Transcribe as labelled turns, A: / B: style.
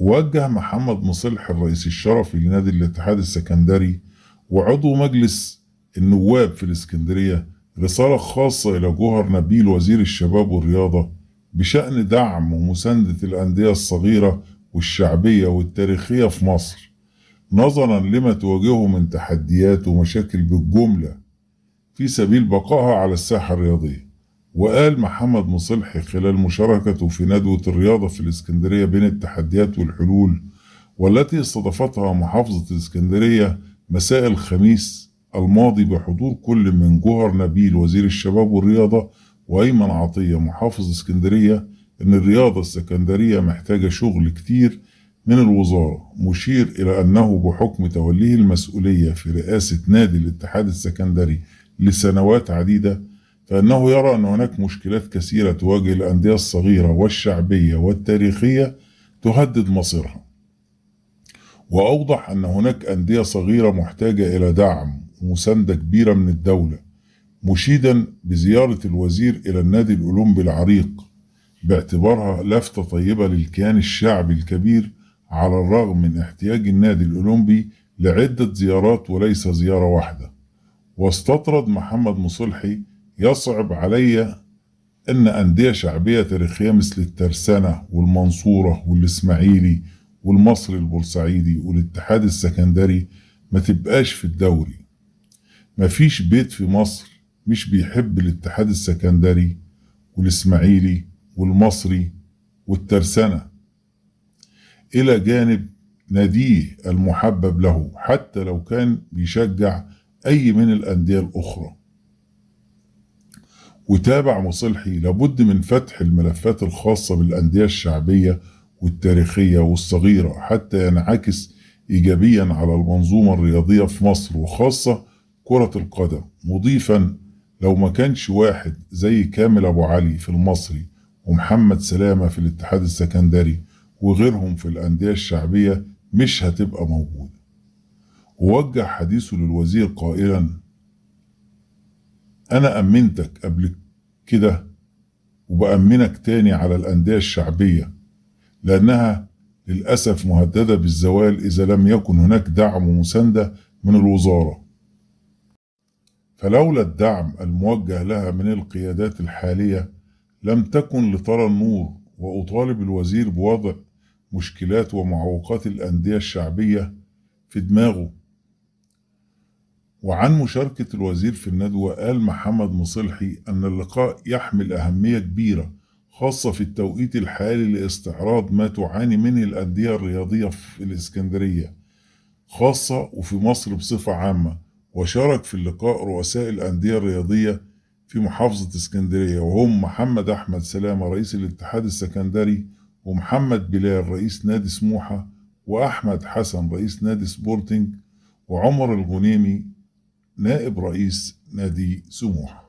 A: ووجه محمد مصلحي الرئيس الشرفي لنادي الاتحاد السكندري وعضو مجلس النواب في الإسكندرية رسالة خاصة إلى جوهر نبيل وزير الشباب والرياضة بشأن دعم ومساندة الأندية الصغيرة والشعبية والتاريخية في مصر، نظرا لما تواجهه من تحديات ومشاكل بالجملة في سبيل بقائها على الساحة الرياضية. وقال محمد مصلحي خلال مشاركته في ندوة الرياضة في الإسكندرية بين التحديات والحلول، والتي استضافتها محافظة الإسكندرية مساء الخميس الماضي بحضور كل من جوهر نبيل وزير الشباب والرياضة وأيمن عطية محافظ اسكندرية، إن الرياضة السكندرية محتاجة شغل كتير من الوزارة، مشير إلى أنه بحكم توليه المسؤولية في رئاسة نادي الاتحاد السكندري لسنوات عديدة، فإنه يرى أن هناك مشكلات كثيرة تواجه الأندية الصغيرة والشعبية والتاريخية تهدد مصيرها. وأوضح أن هناك أندية صغيرة محتاجة إلى دعم ومساندة كبيرة من الدولة، مشيدا بزيارة الوزير إلى النادي الأولمبي العريق باعتبارها لفتة طيبة للكيان الشعبي الكبير، على الرغم من احتياج النادي الأولمبي لعدة زيارات وليس زيارة واحدة. واستطرد محمد مصلحي: يصعب علي أن أندية شعبية تاريخية مثل الترسانة والمنصورة والإسماعيلي والمصري البورسعيدي والاتحاد السكندري ما تبقاش في الدوري. مفيش بيت في مصر مش بيحب الاتحاد السكندري والإسماعيلي والمصري والترسانة، إلى جانب ناديه المحبب له، حتى لو كان بيشجع أي من الأندية الأخرى. وتابع مصلحي: لابد من فتح الملفات الخاصة بالأندية الشعبية والتاريخية والصغيرة حتى ينعكس إيجابيا على المنظومة الرياضية في مصر وخاصة كرة القدم، مضيفا: لو ما كانش واحد زي كامل أبو علي في المصري ومحمد سلامة في الاتحاد السكندري وغيرهم في الأندية الشعبية مش هتبقى موجودة. ووجه حديثه للوزير قائلا: أنا أمنتك قبل كده وبأمنك تاني على الأندية الشعبية، لأنها للأسف مهددة بالزوال إذا لم يكن هناك دعم ومساندة من الوزارة، فلولا الدعم الموجه لها من القيادات الحالية لم تكن لترى النور. وأطالب الوزير بوضع مشكلات ومعوقات الأندية الشعبية في دماغه. وعن مشاركة الوزير في الندوة قال محمد مصلحي أن اللقاء يحمل أهمية كبيرة، خاصة في التوقيت الحالي لاستعراض ما تعاني منه الأندية الرياضية في الإسكندرية خاصة وفي مصر بصفة عامة. وشارك في اللقاء رؤساء الأندية الرياضية في محافظة اسكندرية، وهم محمد أحمد سلامة رئيس الاتحاد السكندري، ومحمد بلال رئيس نادي سموحة، وأحمد حسن رئيس نادي سبورتنج، وعمر الغنيمي نائب رئيس نادي سموحة.